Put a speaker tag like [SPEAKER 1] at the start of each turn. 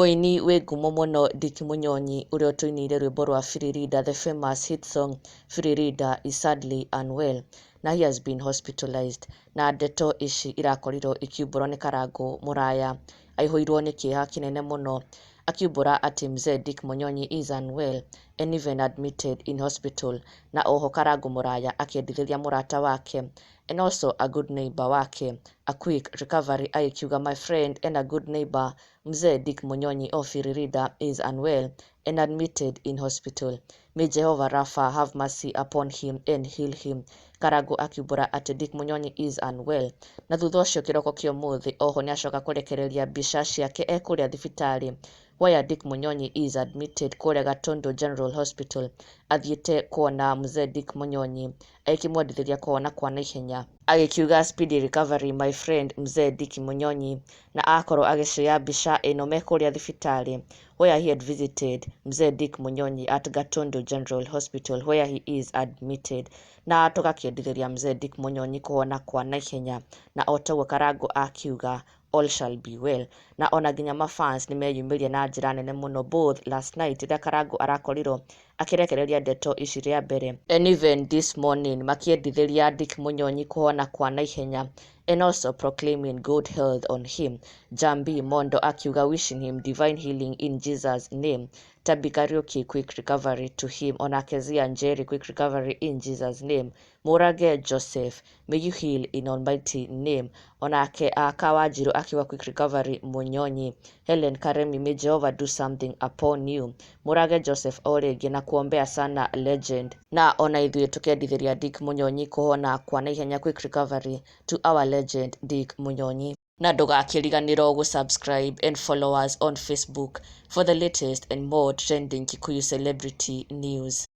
[SPEAKER 1] Mũini wĩ ngumo mũno Dick Mũnyonyi ũrĩa ũtũinĩire rwĩmbo rwa Firirinda, the famous hit song Firirinda, is sadly unwell na he has been hospitalized. Na ndeto ici irakorirwo ikiumbũrwo nĩ Karangũ Mũraya aihũirwo nĩ kĩeha kĩnene mũno, akiumbũra atĩ Mzee Dick Mũnyonyi is unwell and even admitted in hospital. Na oho Karangũ Mũraya akĩendithĩria mũrata wake and also a good neighbor wake a quick recovery, agĩkiuga, "My friend and a good neighbor, Mzee Dick Munyonyi of Firirida, is unwell and admitted in hospital. May Jehovah Rapha have mercy upon him and heal him." Karangũ akiumbũra atĩ Dick Munyonyi is unwell. Na thutha ũcio kĩroko kĩa ũmũthĩ oho nĩacoka kũrekereria mbica ciake e kũrĩa thibitarĩ where Dick Munyonyi is admitted, kũrĩa Gatundu General Hospital, athiĩte kuona Mzee Dick Munyonyi agĩkĩmwendithĩria kũhona kwa naihenya, agĩkiuga, "Speedy recovery, my friend Mzee Dick Munyonyi." Na akorwo agĩcoya mbica ĩno me kũrĩa thibitarĩ where he had visited Mzee Dick Munyonyi at Gatundu General Hospital where he is admitted. Na tũgakĩendithĩria Mzee Dick Munyonyi kũhona kwa naihenya, na o taguo Karangũ akiuga, all shall be well. Na ona nginya mafans nĩmeyumĩria na njĩra nene mũno, both last night rĩrĩa Karangũ arakorirwo akĩrekereria ndeto ici rĩa mbere and even this morning, makĩendithĩria Dick Munyonyi kũhona kwa naihenya and also proclaiming good health on him. Jambi Mondo akiuga, "Wishing him divine healing in Jesus' name." Tabi Kariuki, "Quick recovery to him." Ona Kezia Njeri, "Quick recovery in Jesus' name." Murage Joseph, "May you heal in almighty name." Onake Kawanjiru akiuga, "Quick recovery, Munyonyi." Helen Karemi, "May Jehovah do something upon you." Murage Joseph o rĩngĩ, "Na kuombea sana, legend." Na ona ithuĩ tũkendithĩria Dick Munyonyi kũhona kwa naihenya. Quick recovery to our legend Dick Munyonyi. Na ndũgakĩriganĩrwo gũ-subscribe and follow us on Facebook for the latest and more trending Kikuyu celebrity news.